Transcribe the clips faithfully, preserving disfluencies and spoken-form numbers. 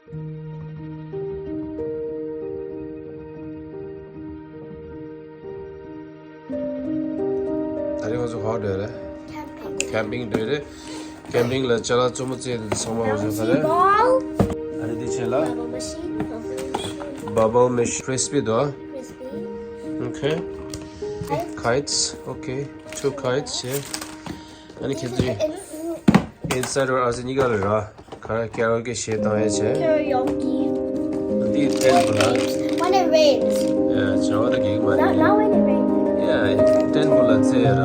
ད་རེས་ང་ཚོ་ག་པར་འགྲོ་ཡ་རེད། ཁེམ་པིང་འགྲོ་ཡ་རེད། ཁེམ་པིང་ལ་ཅ་ལག་རྩོམ་པོ་རྩེ་ཡ་དེ་ཚང་མ་ང་ཚོ་ག་རེད། ཨ་ནི་དེ་བྱས་ལ། བ་བལ་མེ་ཤིན། བ་བལ་མེ་ཤིན། ཧྥི་རི་སི་པི་དོ། Okay. Kites. Okay. Two kites. Yeah. ཨ་ནི་ཁྱེད་ཚོས་ཨིན་སའེ་ཌི་ཨར་ཨར་སི་གཉིས་ཀ་ལ་ར། ག་རེ་ཀ་ར་ཨོ་ཀེ་གཞས་བཏང་ཡས་བྱས། Karaoke. འདི་ཏེན་པོ་ལ། When it rains. ཡ་བྱ་བ་ད་གེགས་མ་རེད། Not, not when it rains. ཡ་ཏེན་པོ་ལ་རྩེ་ཡ་ར།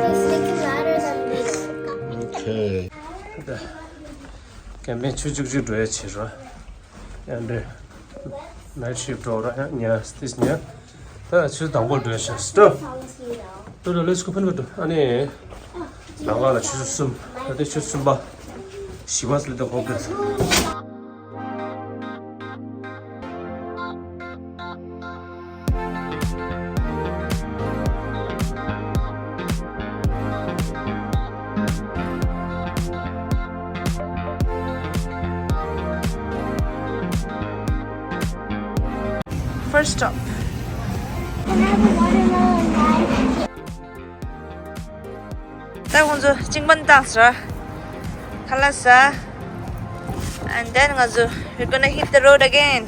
It's making louder than me. Okay. ད་ཀེམ་པིང་ཆུ་ཚོད་བཅུ་གཅིག་འགྲོ་ཡས་བྱེད་ར། ཡང་འདྲེ། Night shift འགྲོ་ར་ཡང་ཉལ་སྟེ་ཉལ། ད་ཆུ་དང་པོ་འགྲོ་ཤག་སི་ཊོ། ལོ་ལོ་let's go ཕན་པ་འགྲོ། ཨ་ནི། ལ་ང་ལ་ཆུ་ཚོད་གསུམ། ད་ལྟ་ཆུ་ཚོད་གསུམ་པ། བཞི་པ་ལ་ད་ཧོབ་དགོས། First stop. Can I have a watermelon guys? ད་ཁོང་ཚོ་ཅིང་པན་ཏང་ས་ར། ཁ་ལག་ཟ། And then ང་ཚོ we're gonna hit the road again.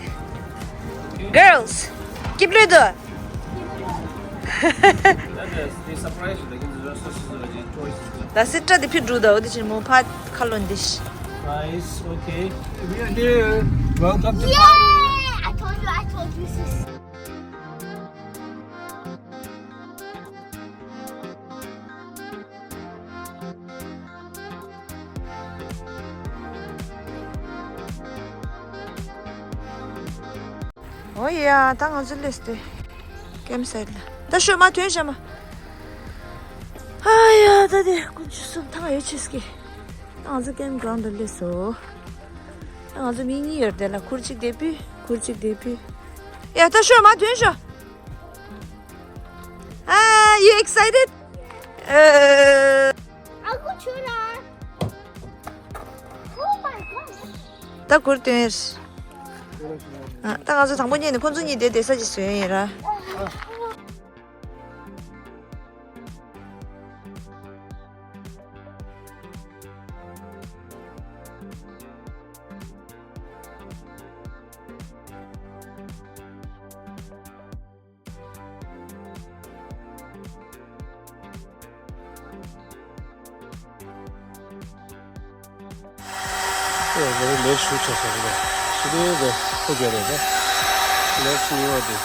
Girls, keep it up. ད་སི་ཊ་དེ་ཕི་འགྲུ་ད་འོ་དེ་ཕྱིར་མོ་ཕ་ཁ་ལོན་དེ་ཤི། Nice, okay. We are here. Welcome to Yay! I told you, I told you, sis. ཨོ་ཡ། ད་ང་ཚོ་སླེབས་ཏེ། ཀེམ་སའེ་ཌི་ལ། ད་ཤོད་མ་ཐོན་བྱ་མ། ཨ་ཡ། ད་དེ་དཀོན་མཆོག་གསུམ་ཐང་ཡོད་ཆེ་སྐྱེ། ད་ང་ཚོ་ཀེམ་གྷ་རའུན་ཌི་ལ་སླེབས་སོ། ད་ང་ཚོ་མི་གཉིས་ཡོད་དེ་ལ་ཁུར་གཅིག་དེ་ཕུད། ཁུར་གཅིག་དེ་ཕུད། ཡ་ད་ཤོད་མ་ཐོན་ཤོ། ཨ། You excited? ཨ། ཨ་ཁུ་ཆུ་ར། Oh my god. ད་ཁུར་ཐོན། ཨ། ད་ང་ཚོ་དང་པོ་ཉིད་ནས་ཁོང་ཚོ་གཉིས་དེ་བསྡད་ས་ཅིག་བཟོས་ཡིན་ར། ལས་ཞུ་ཆ་ས་རེད། ཕྱི་དྲོའི་ལས་ཁོ་རྒྱ་རེད་ད། ལས་ཞུ་ཡོད་དེ།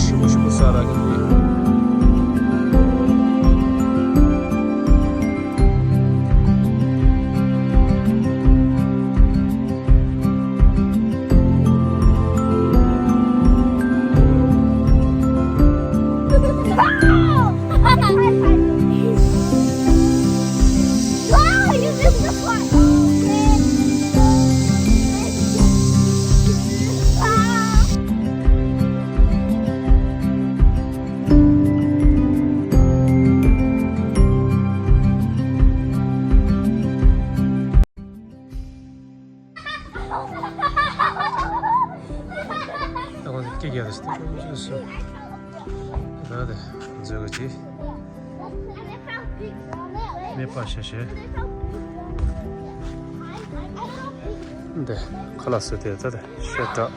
ཞིམ་པོ་ཞིམ་པོ་ཟ་ར་གི་ཡིན། Wow, you missed the part. Oh, man. Wow. ད་ང་ཚོ་སྐད་རྒྱག་དང་ཞིག་ཏུ་ཞུ་སོ། ད་དེ་མཛོད་ག་ཅི། མེ་སྤར་ཤ་ཤེ། འདི་ཁ་ལག་ཟོས་ཏེ་ད་དེ་ཤ་དྲག་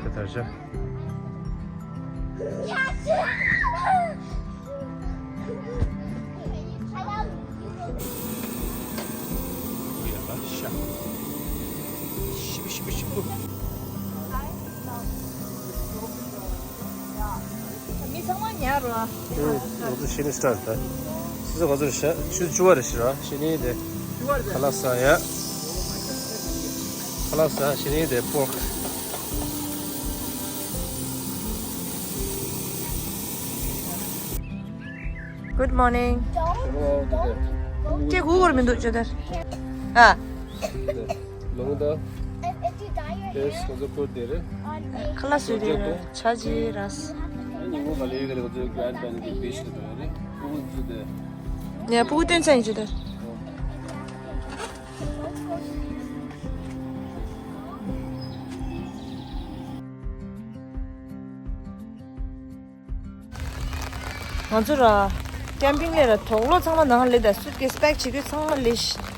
དེ་ལྟར་བྱ། ཤི་བོ་ཤི་བོ་ཤི་བོ། མི་ཚང་མ་ཉར་རོ། ང་ཚོ་ཤི་ནི་སི་ཊར་ད། སི་ཙོ་ག་ཚོད་རེད་ཤག་ཆུ་ཚོད་བཅུ་པ་རེད་ཤག་ཤི་ནི་དེ། ཁ་ལག་ཟ་ཡ། ཁ་ལག་ཟ་ཤི་ནི་དེ་པོར་ཀ། Good morning. Don't, don't, don't. ཁྱེད་སྒུག་དགོས་མི་འདུག་ཇོ་དར། ཨ། ལོང་ད། If, if you dye your hair ཁ་ལག་ཟ་དེ་རེད། ཆ་ཅི་ར། ཉིན་མོ་ག་ལེ་ག་ལེ་ག་ཚོད་ག་ཨན་པན་གི་བེ་ཤི་དེ་རེད། ཕྲུ་གུ་ཚོ་དེ། ཉ་ཕྲུ་གུ་སྟོན་ཚན་ཇོ་དར། ང་ཚོ་ར། ཀེམ་པིང་ལས་ར་དུག་ལོག་ཚང་མ་ནང་ལས་ད་སུཊ་ཀེ་སི་པེག་བྱེད་རྒྱུ་ཚང་མ་ལས་ཤི།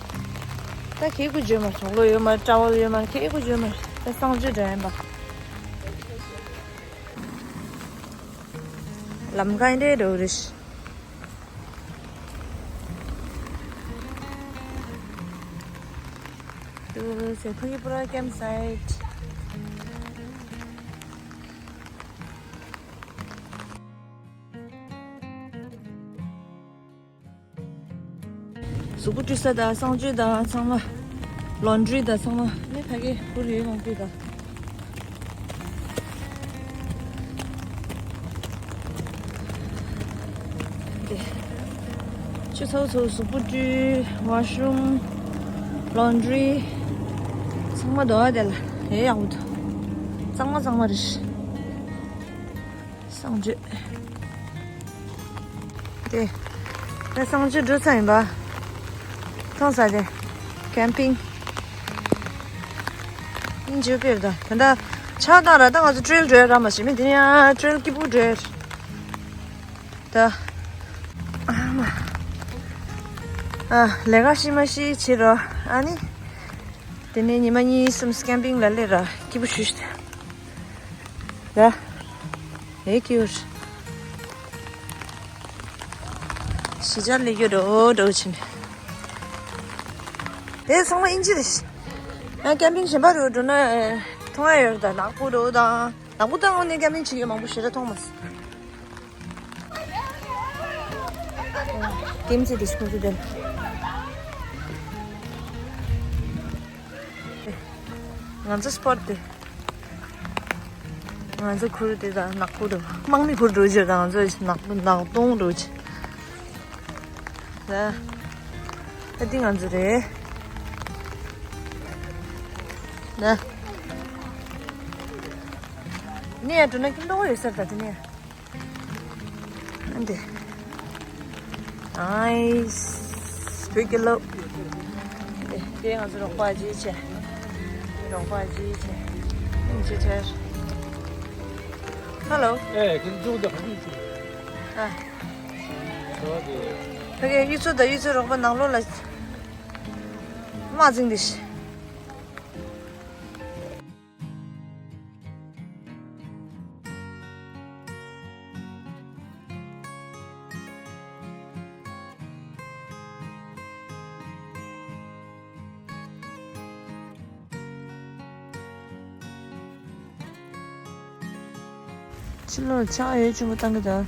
ད་ཁེ་གུ་བརྗོད་མ་དུག་ལོག་ཡོད་མ་ཊ་ཝལ་ཡོད་མ་ཁེ་གུ་བརྗོད་མ་ད་གསང་སྤྱོད་འདྲ་ཡིན་པ། ལམ་ཀ་འདྲ་འགྲོ་རེ་ཤི། དུ་སེ་ཕུ་གི་པུ་ར་ཀེམ་སའིཊ། གཟུགས་པོ་བཀྲུ་ས་དང་གསང་སྤྱོད་དང་ཚང་མ། ལོན་ཌི་རི་དང་ཚང་མ་ནི་ཕ་གི་ཁུར་ཡོད་མང་པོ་དང་། དེ། ཆུ་ཚོད་ཚོད་གཟུགས་པོ་བཀྲུ། ཝ་ཤི་རུམ། ལོན་ཌི་རི། ཚང་མ་དོ་བ་དེ་ལ་ཨེ་ཡག་པོ་འདུག་གཙང་མ་གཙང་མ་རེད། གསང་སྤྱོད། དེ། ད་གསང་སྤྱོད་འགྲོ་ས་ཡིན་པ། མཐོང་ས་དེ། ཀེམ་པིང་། ཨིན་ཇུ་པེར་ད། ད་ད། ཆགས་སྡང་ར་ད་ང་ཚོ་ཊེལ་འགྲོ་ཡ་ར་མ་ཤེས་མི་དེ་ནི་ཡ་ཊེལ་སྐྱིད་པོ་འགྲོ་ཡ། ད། ཨ་མ། ཨ། ལས་ཀ་ཤི་མ་ཤི་བྱེད་རོ། ཨ་ནི། དེ་ནས་ཉི་མ་གཉིས་གསུམ་ཀེམ་པིང་ལ་སླེབས་ར་སྐྱིད་པོ་ཞུ་ཤི། ད། ཨེ་ཀྱུ་ཊི། གཞིས་ཆགས་ལས་རྒྱུ་འགྲོ་འགྲོ་ཕྱིན། དེ་ཚང་མ་ཨིན་ཇི་རེད། ཨ་ཀེམ་པིང་གཞན་པ་རུ་འགྲོ་ན་མཐོང་ཡ་ཡོད་རེད། ད་ནག་པོ་འགྲོ་དང་ནག་པོ་ད་དངོས་གནས་ཀེམ་པིང་བྱེད་ཡོད་མང་པོ་ཞེ་དྲག་མཐོང་མ་སོང་། ཏིམ་ཙི་དིས་ཁུང་ཙི་དེ། ང་ཚོ་སི་པོཊ་དེ། ང་ཚོ་ཁུར་དེ་དང་ནག་པོ་འགྲོ། དམག་མི་ཁུར་འགྲོ་ཆེ་དང་ང་ཚོ་ནག་ནག་སྟོང་འགྲོ་ཆེ། ད། ཨ་དེ་ང་ཚོ་རེད། ད། ནས་འགྲོ་ན་ཀི་ལོ་ཡོད་ས་རེད་ད་དེ་ནས། འདི། ཨའི། བོད་ཀྱི་ལོ། འདི་དེ་ང་ཚོ་རོགས་པ་ཅིག་བྱས། རོགས་པ་ཅིག་བྱས། ཨིན་ཇི་ཆེར། ཧ་ལོ། ཨེ་ཁྱེད་ཚོ་ད་ག་དུས་ཨ། ཕ་གིའི་གཡུ་མཚོ་དང་གཡུ་མཚོའི་རོགས་པ་ནང་ལོགས་ལ་དམག་འཛིང་འདི་ཤི། ཕྱི་ལོགས་ཆག་ཡོད་ཆུང་མོ་བཏང་གི་འདུག་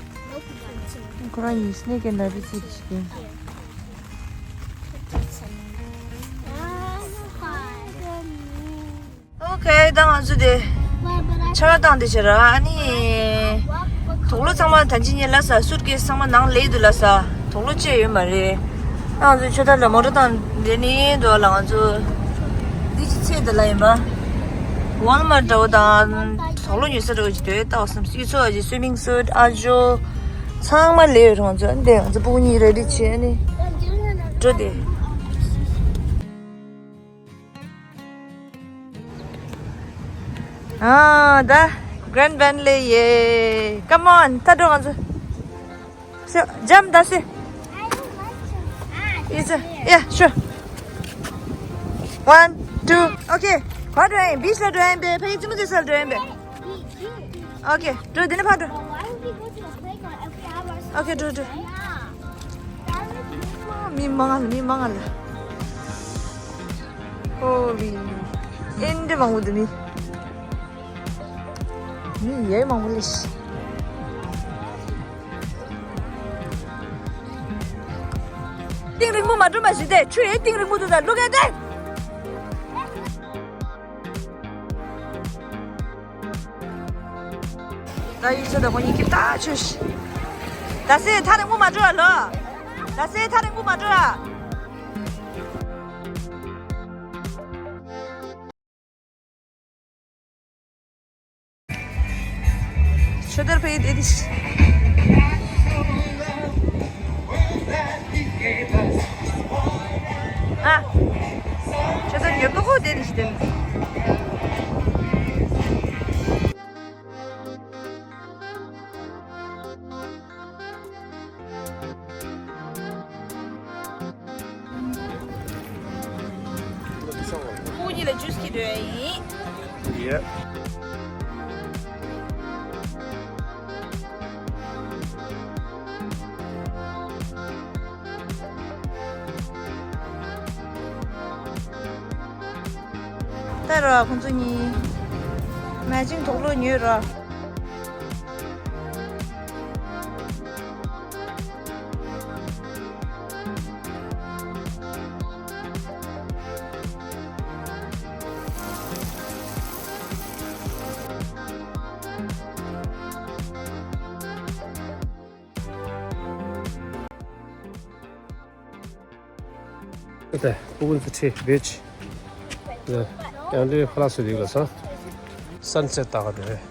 ཁོ་རང་གཉིས་སི་ནེག་ཨེན་ལེ་རེ་བི་ཊི་བྱེད་ཀྱིན། ཨོ་ཁེ། ད་ང་ཚོ་དེ་ཆར་པ་བཏང་དེ་བྱེད་ར། ཨ་ནི་དུག་ལོག་ཚང་མ་ད་ཅི་ཉེ་ལ་ས་སུཊ་ཀེ་སི་ཚང་མ་ནང་ལས་དུ་ལ་ས་དུག་ལོག་བཅད་ཡོད་མ་རེད། ང་ཚོ་ཆུ་ཐར་ལ་མོ་ཊ་བཏང་དེ་ནི་འདུག་ལ། ང་ཚོ་འདི་ཅི་ཚེ་འདི་ལ་ཡིན་པ། ཝལ་མར་འདྲ་བོ་དང་དུག་ལོག་ཉོ་ས་འདྲ་བོ་ཅིག་དེ་ལྟ་བསམ་སི་ཚོ་ཨ་ཅི་སུའི་མིང་སུཊ་ཨ་ཇོ་ཚང་མ་ལས་ཡོད་རེད། ང་ཚོ་འདི་ང་ཚོ་སྤུ་གུ་གཉིས་རེ་ཌི་བྱས་ནི་འགྲོ་དེ། ཨ་ད་གྷ་རན་ཌི་བྷན་ལེ་ཡེ། Come on. ད་འགྲོ་ང་ཚོ། སེ་ཇམ་ད་སེ། It's a, yeah, sure. One, two, okay. ག་འགྲོ་ཡིན། བིཆ་ལ་འགྲོ་ཡིན་པས། ཕ་གི་ཙི་མོ་ཙི་ས་ལ་འགྲོ་ཡིན་པས། Okay, འགྲོ། འདི་ནས་ཕར་འགྲོ། Okay, འགྲོ་འགྲོ། མི་མང་ལ་མི་མང་ལ། ཨོ་བི། ཨེ་འདྲ་མང་པོ་འདུག་མི། མི་ཡ་མང་པོ་ལས། གཏིང་རིང་པོ་མ་འགྲོ་མ་ཞུ་དེ། ཆུ་ཡའི་གཏིང་རིང་པོ་འདུག་ད་ལུག་ཡ་དེ། ད་ཡིག་ཚད་དང་ངོ་གཉིས་ཀྱི་ད་ཆུ་ཤི། ད་སེ་ཐག་རིང་པོ་མ་འགྲོ་ལ་ལོ། ད་སེ་ཐག་རིང་པོ་མ་འགྲོ་ལ། ཆོས་དར་ཕེ་དེ་དི་ཤི། ཨ། ཆོས་དར་ཉོ་ཏོ་ཁོ་དེ་དི་ཤི་དེ། ཁོ་གཉིས་ལ་ཇུས་ཁྱེར་འདོད་ཡིན། ཡེ། ད་ར་ཁོང་ཚོ་གཉིས་མེ་ཅིང་དོག་ལོ་ཉོས་ར། ད་ལྟ་ཕུ་བོ་ཚོ་ཁྲིད་བིཆ། ཡང་འདྲའི་ཁ་ལག་སུ་འདུག་ལ་ས། སན་སེ་ཊི་ལྟ་ག་འགྲོ་རེད།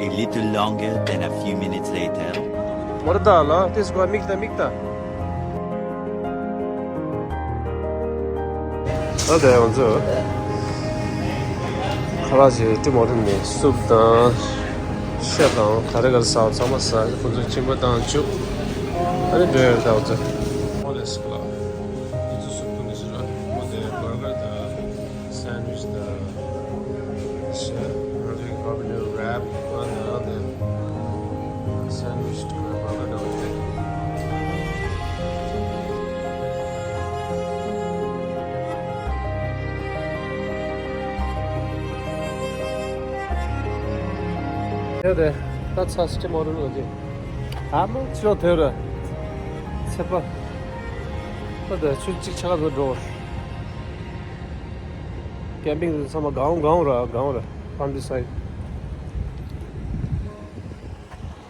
A little longer than a few minutes later. མོར་ད་ལ་ཏིས་གོ་མིག་ད་མིག་ད། ད་དེ་ང་ཚོ་ཁ་ལག་ཅིག་ཏི་མོ་ཐུན་ནས་སུབ་དང་ཤ་དང་ག་རེ་ག་རེ་ཟ་བ་ཚང་མ་ཟ། ཁོ་ཚོ་གཅིན་པ་དང་བཅུག་ཨ་ནི་འགྲོ་ཡོད། ད་ང་ཚོ་ཨོ་ལེ་སི་ཀ་ལ་ང་ཚོ་སུབ་ཐུན་ནས་ཟ་ར། ཁོ་དེ་བར་གར་དང་སན་ཝིཆ་དང་ཤ་ང་ཚོ་གི་བར་གར་རེབ་ཨ་ནི་ཨ་དེ་སན་ཝིཆ་དང་བར་གར་འདྲ་བ་དེ། དེ་རེད། ད་ཚ་སྐྱི་མོ་རུ་ལོ་རྒྱུ། ཨ་མ་ཅོ་དེ་རེད། ཚེ་པ། ད་དེ་ཆུ་གཅིག་ཆ་ག་ཚོད་འགྲོ། ཀེམ་པིང་ཚང་མ་གང་གང་ར་གང་ར། On this side.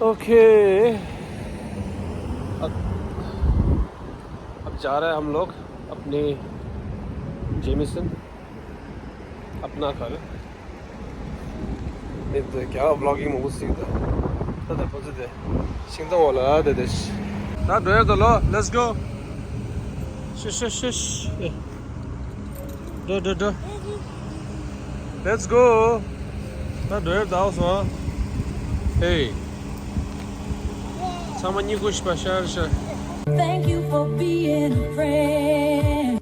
Okay. अब, अब जा रहे हैं हम लोग अपने जेमिसन अपना घर। ད་ལྟ་ཁོ་ཚོ་དེ་ཤིང་སྡོང་འོག་ལ་བསྡད་དེ། ད་འགྲོ་ཡ་ད་ལོ། Let's go. ཤི་ཤི་ཤི་ཤི། འགྲོ་འགྲོ་འགྲོ། Let's go. ད་འགྲོ་ཡ་ད་འོག་སོང་། Hey. ཚང་མ་གཉིད་ཁུག་ཤི་པ་ཤར་ཤར། Thank you for being a friend.